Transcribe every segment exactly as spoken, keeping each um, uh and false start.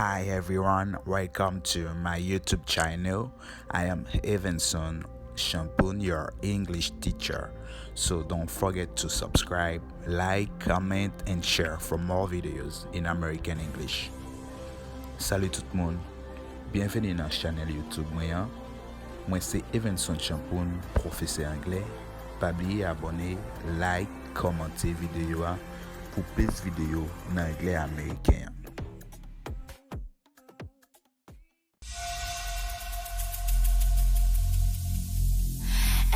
Hi everyone, welcome to my YouTube channel. I am Evanson Champoun, your English teacher. So don't forget to subscribe, like, comment, and share for more videos in American English. Salut tout moun, byenveni nan chanèl YouTube mwen an. Mwen se Evanson Champoun, pwofesè anglè. Pa bliye abòne, like, kòmante videyo a pou plis videyo nan anglè ameriken an.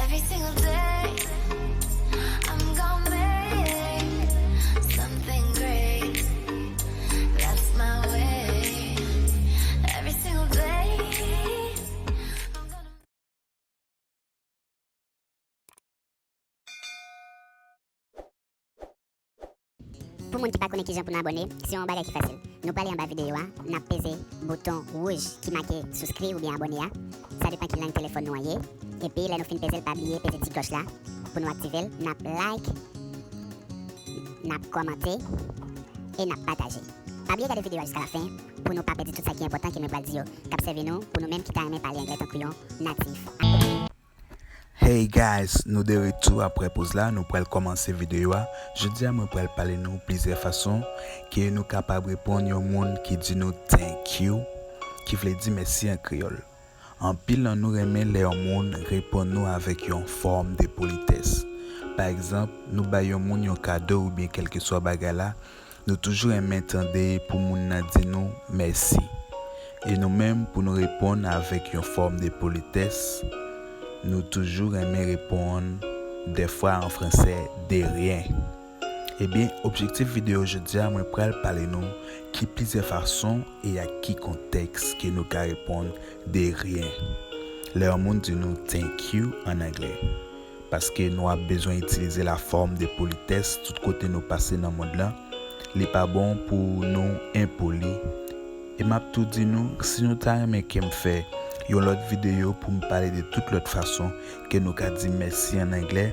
Every single day, I'm gonna make something great. That's my way. Every single day, I'm gonna Pou moun ki pa konnen kijan pou n abòne, se yon bagay ki fasil. Nou prale anba videyo a, n ap peze bouton wouj ki make souscrire oubyen abòne a. Sa depann ki lang telefòn nou an ye. Epi lè nou fin peze l, pa bliye peze ti klòch la pou nou aktive l. N ap like, n ap kòmante e n ap pataje. Pa bliye gade videyo a jiska lafen pou nou pa pèdi tout sa ki enpòtan ke mwen pral di yo, k ap sèvi nou pou nou menm ki ta renmen pale anglè tankou yon natif. Hey guys, nou de retou apre poz la, nou pral kòmanse videyo a. Jodi a mwen pral pale nou plizyè fason ke nou kapab reponn yon moun ki di nou thank you, ki vle di mèsi an kreyòl. Anpil nan nou renmen lè yon moun reponn nou avèk yon fòm de politès. Pa egzanp, nou bay yon moun yon kado oubyen kèlkeswa bagay la, nou toujou renmen tande pou moun nan di nou mèsi. E nou menm, pou nou reponn avèk yon fòm de politès, nou toujou renmen reponn, dèfwa an fransè, de rien. Ebyen, objektif videyo jodi a, mwen pral pale nou ki plizyè fason e ak ki kontèks ke nou ka reponn de rien lè yon moun di nou thank you an anglè. Paske nou ap bezwen itilize la forme de politesse tout kote nou pase nan mond lan. Li pa bon pou nou enpoli. E m ap tou di nou, si nou ta renmen ke m fè yon lòt videyo pou m pale de tout lòt fason ke nou ka di mèsi an anglè,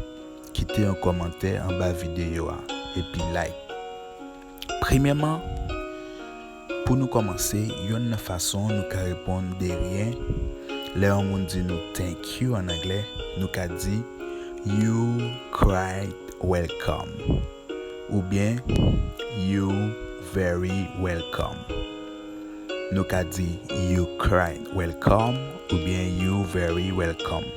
kite yon kòmantè anba videyo a, epi like. Premyèman, pou nou kòmanse, yonn nan fason nou ka reponn de rien lè yon moun di nou thank you an anglè, nou ka di you quite welcome oubyen you very welcome. Nou ka di you quite welcome oubyen you very welcome.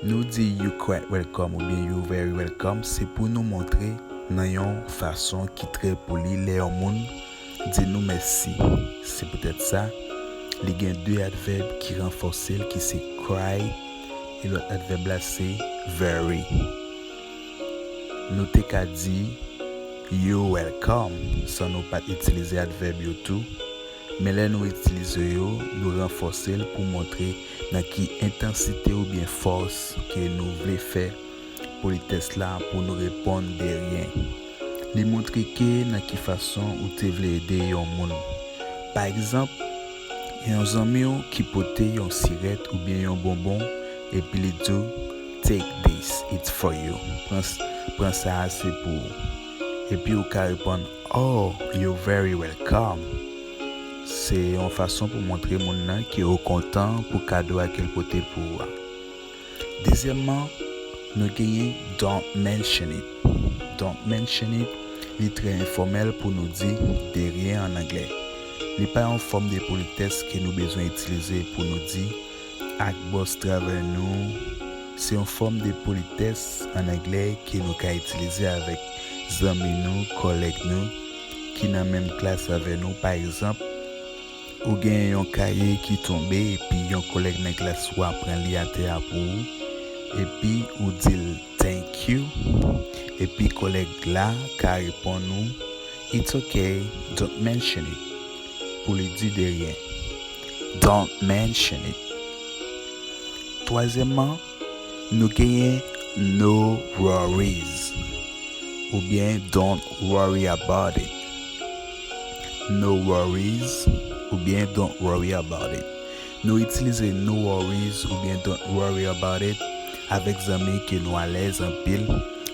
Nou di you quite welcome oubyen you very welcome, se pou nou montre nan yon fason ki trè poli lè yon moun di nou mèsi. Se poutèt sa, li gen de advèb ki ranfòse l, ki se quite, e lòt advèb la se very. Nou te ka di you're welcome san nou pa t itilize advèb yo tou. Men lè nou itilize yo, nou ranfòse l pou montre nan ki entansite oubyen fòs ke nou vle fè politès la pou nou reponn de rien. Li montre ke nan ki fason ou te vle ede yon moun. Pa egzanp, yon zanmi w ki pote yon sirèt oubyen yon bonbon, epi li di w, take this, it's for you. Pran s-, pran sa a, se pou ou. Epi ou ka reponn, oh, you're very welcome. Se yon fason pou montre moun nan ke ou kontan pou kado a ke l pote pou ou a. Dezyèmman, nou genyen don't mention it. Don't mention it, li trè enfòmèl pou nou di de rien an anglè. Li pa yon fòm de politès ke nou bezwen itilize pou nou di ak bòs travay nou. Se yon fòm de politès an anglè ke nou ka itilize avèk zanmi nou, kòlèg nou, ki nan menm klas avè nou. Pa egzanp, ou gen yon kaye ki tonbe epi yon kòlèg nan klas ou a pran li atè a pou ou, epi ou di l thank you, epi kòlèg la ka reponn ou, it's okay, don't mention it, pou li di de rien. Don't mention it. Twazyèmman, nou genyen no worries oubyen don't worry about it. No worries oubyen don't worry about it. Nou itilize no worries oubyen don't worry about it avèk zanmi ke nou alèz anpil.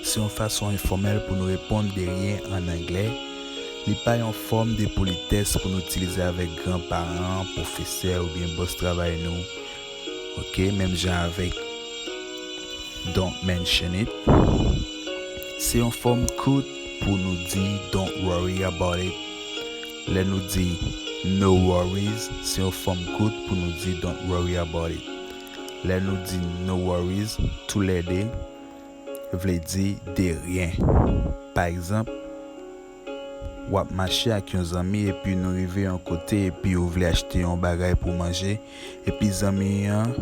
Se yon fason enfòmèl pou nou reponn de rien an anglè. Li pa yon fòm de politès pou nou itilize avèk granparan, pwofesè oubyen bòs travay nou. Oke, menm jan avèk don't mention it. Se yon fòm kout pou nou di don't worry about it. Lè nou di no worries, se yon fòm kout pou nou di don't worry about it. Lè nou di no worries, toulède vle di de rien. Pa egzanp, w ap mache ak yon zanmi epi nou rive yon kote epi ou vle achte yon bagay pou manje, epi zanmi an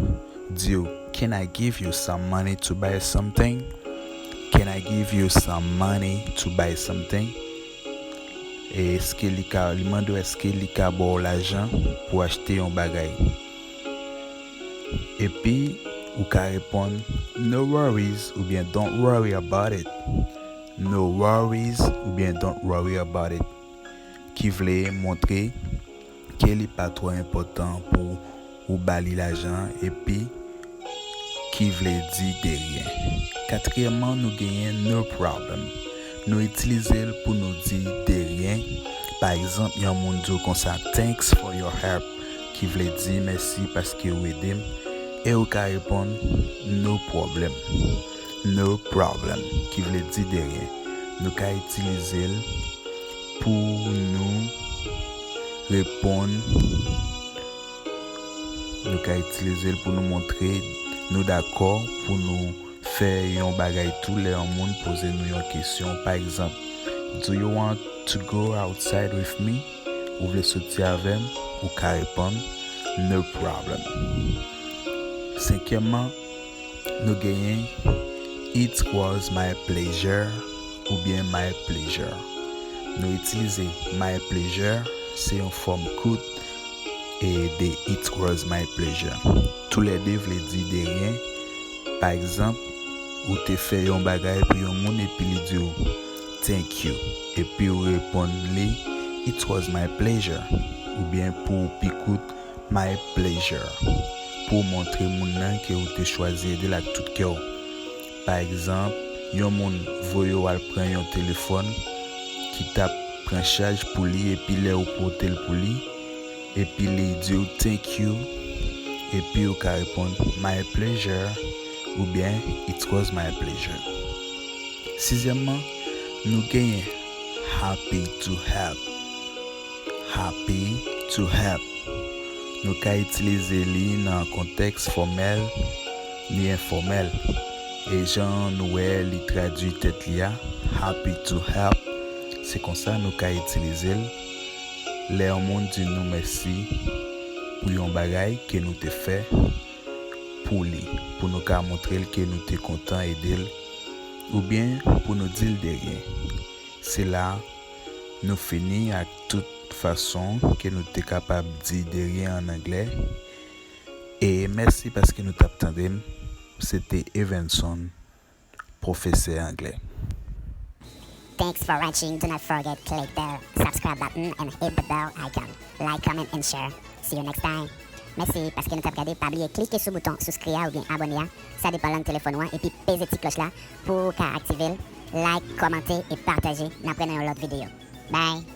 di w, "Can I give you some money to buy something? Can I give you some money to buy something?" E èske li ka, li mande w èske li ka ba w lajan pou achte yon bagay. Epi, ou ka reponn, "No worries" oubyen "Don't worry about it." "No worries" oubyen "Don't worry about it." Ki vle montre ke li pa twò enpòtan pou ou ba li lajan epi ki vle di de rien. Katriyèmman, nou genyen no problem. Nou itilize l pou nou di de rien. Pa egzanp, yon moun di w konsa, "Thanks for your help," ki vle di mèsi paske w ede m. E ou ka reponn, "No problem." No problem, ki vle di de rien. Nou ka itilize l pou nou reponn, nou ka itilize l pou nou montre nou dakò pou nou fè yon bagay tou lè yon moun poze nou yon kesyon. Pa egzanp, "Do you want to go outside with me?" Ou vle soti avè m? Ou ka reponn, "No problem." Senkyèmman, nou genyen "It was my pleasure" oubyen "My pleasure." Nou itilize "my pleasure", se yon fòm kout e de "It was my pleasure". Toulède vle di de rien. Pa egzanp, ou te fè yon bagay pou yon moun epi li di w, "Thank you." Epi ou reponn li, "It was my pleasure." Oubyen pou ou pi kout, "My pleasure." Pou w montre moun nan ke ou te chwazi ede l ak tout kè w. Pa egzanp, yon moun voye w al pran yon telefòn ki t ap pran chaj pou li epi lè ou pote l pou li, epi li di w, "Thank you," epi ou ka reponn, "My pleasure," oubyen, "It was my pleasure." Sizyèmman, nou genyen "Happy to help." "Happy to help." Nou ka itilize li nan kontèks fòmèl ni enfòmèl. E jan nou wè li tradui tèt li a, "Happy to help," se konsa nou ka itilize l lè yon moun di nou mèsi pou yon bagay ke nou te fè pou li, pou nou ka montre l ke nou te kontan ede l, oubyen pou nou di l de rien. Se la nou fini ak tout fason ke nou te kapab di de rien an anglè. E mèsi paske nou t ap tande m. Se te Evenson, pwofesè anglè. Thanks for watching. Do not forget click the subscribe button and hit the bell icon. Like, comment and share. See you next time. Mèsi paske nou t ap gade. Pa bliye klike sou bouton souscrire a oubyen abone a. Sa depan lang telefòn ou an. Epi peze ti klòch la pou w ka aktive l. Like, kòmante e pataje. N ap wè nan yon lòt videyo. Bye.